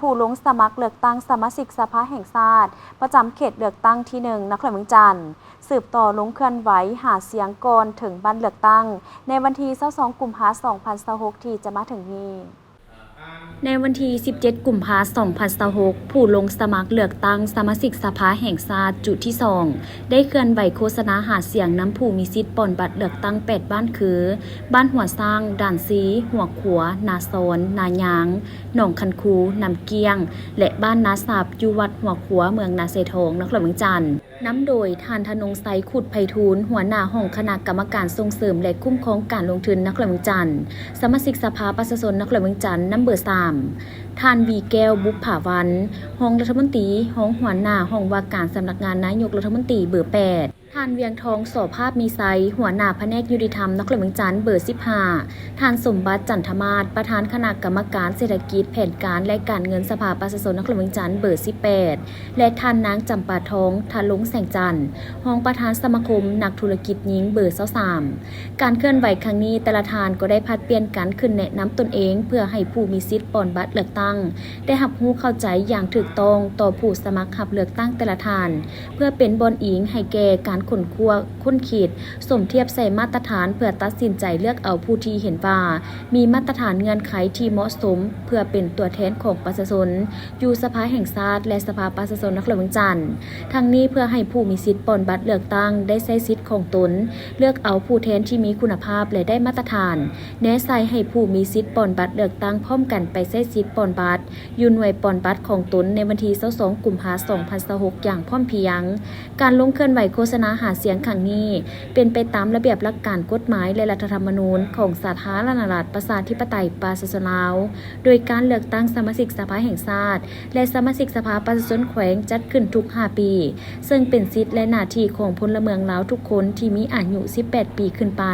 ຜູ້ລົງສະໝັກເລືອກຕັ້ງສະມາຊິກສະພາແຫ່ງຊາດ ປະຈຳເຂດເລືອກຕັ້ງທີໜຶ່ງ ນະຄອນຫຼວງວຽງຈັນ ສືບຕໍ່ລົງເຄື່ອນໄຫວຫາສຽງກ່ອນເຖິງວັນເລືອກຕັ້ງ ໃນວັນທີຊາວສອງ ກຸມພາ ສອງພັນຊາວຫົກ ທີ່ຈະມາເຖິງນີ້. ໃນວັນທີສິບເຈັດ ກຸມພາ ສອງພັນຊາວຫົກ ຜູ້ລົງສະໝັກເລືອກຕັ້ງສະມາຊິກສະພາແຫ່ງຊາດຈຸທີສອງ ໄດ້ເຄື່ອນໄຫວໂຄສະນາຫາສຽງນຳຜູ້ມີສິດປ່ອນບັດເລືອກຕັ້ງແປດບ້ານຄື ບ້ານຫົວຊ້າງ, ດ່ານຊີ, ຫົວຂົວ, ນາຊອນ, ນາຍາງ, ໜອງຄັນຄູ, ນ້ຳກ້ຽງ ແລະ ບ້ານນາສັບ ຢູ່ວັດຫົວຂົວ ເມືອງນາຊາຍທອງ ນະຄອນຫຼວງວຽງຈັນ. ນຳໂດຍທ່ານ ທະນົງໄຊ ຂຸດໄພທູນ ຫົວໜ້າຫ້ອງຄະນະກຳມະການສົ່ງເສີມ ແລະ ຄຸ້ມຄອງການລົງທຶນ ນະຄອນຫຼວງວຽງຈັນ, ສະມາຊິກສະພາປະຊາຊົນ ນະຄອນຫຼວງວຽງຈັນ ນຳເບີສາມ, ທ່ານ ວີແກ້ວ ບຸບຜາວັນ ຮອງລັດຖະມົນຕີ, ຮອງຫົວໜ້າຫ້ອງວ່າການສຳນັກງານນາຍົກລັດຖະມົນຕີ ເບີແປດ, ທ່ານ ວຽງທອງ ສໍພາບມີໄຊ ຫົວໜ້າພະແນກຍຸຕິທຳ ນະຄອນຫຼວງວຽງຈັນ ເບີສິບຫ້າ, ທ່ານ ສົມບັດ ຈັນທະມາດ ປະທານຄະນະກຳມະການເສດຖະກິດ, ແຜນການ ແລະ ການເງິນສະພາປະຊາຊົນ ນະຄອນຫຼວງວຽງຈັນ ເບີສິບແປດ ແລະ ທ່ານນາງ ຈຳປາທອງ ທະລົງແສງຈັນ ຮອງປະທານສະມາຄົມນັກທຸລະກິດຍິງເບີຊາວສາມ. ການເຄື່ອນໄຫວຄັ້ງນີ້ ແຕ່ລະທ່ານກໍໄດ້ຜັດປ່ຽນກັນຂຶ້ນແນະນຳຕົນເອງ ເພື່ອໃຫ້ຜູ້ມີສິດປ່ອນບັດເລືອກຕັ້ງ ໄດ້ຮັບຮູ້ເຂົ້າໃຈຢ່າງຖືກຕ້ອງຕໍ່ຜູ້ສະໝັກຮັບເລືອກຕັ້ງແຕ່ລະທ່ານ ເພື່ອເປັນບ່ອນອີງໃຫ້ແກ່ການຄົ້ນຄວ້າຄົ້ນຄິດ, ສົມທຽບໃສ່ມາດຕະຖານເພື່ອຕັດສິນໃຈເລືອກເອົາຜູ້ທີ່ເຫັນວ່າມີມາດຕະຖານເງື່ອນໄຂທີ່ເໝາະສົມ ເພື່ອເປັນຕົວແທນຂອງປະຊາຊົນ ຢູ່ສະພາແຫ່ງຊາດ ແລະ ສະພາປະຊາຊົນນະຄອນຫຼວງວຽງຈັນ. ທັງນີ້ເພື່ອໃຫ້ຜູ້ມີສິດປ່ອນບັດເລືອກຕັ້ງໄດ້ໃຊ້ສິດຂອງຕົນ ເລືອກເອົາຜູ້ແທນທີ່ມີຄຸນນະພາບ ແລະ ໄດ້ມາດຕະຖານ, ແນໃສ່ໃຫ້ຜູ້ມີສິດປ່ອນບັດເລືອກຕັ້ງພ້ອມກັນໄປໃຊ້ສິດປ່ອນບັດ ຢູ່ໜ່ວຍປ່ອນບັດຂອງຕົນໃນວັນທີຊາວສອງ ກຸມພາ ສອງພັນຊາວຫົກ ຢ່າງພ້ອມພຽງ. ການລົງເຄື່ອນໄຫວໂຄສະນາຫາສຽງຄັ້ງນີ້ ເປັນໄປຕາມລະບຽບຫຼັກການກົດໝາຍ ແລະ ລັດຖະທຳມະນູນຂອງສາທາລະນະລັດ ປະຊາທິປະໄຕ ປະຊາຊົນລາວ, ໂດຍການເລືອກຕັ້ງສະມາຊິກສະພາແຫ່ງຊາດ ແລະ ສະມາຊິກສະພາປະຊາຊົນແຂວງ ຈັດຂຶ້ນທຸກຫ້າປີ, ເຊິ່ງເປັນສິດ ແລະ ໜ້າທີ່ຂອງພົນລະເມືອງລາວທຸກຄົນທີ່ມີອາຍຸສິບແປດປີຂຶ້ນໄປ.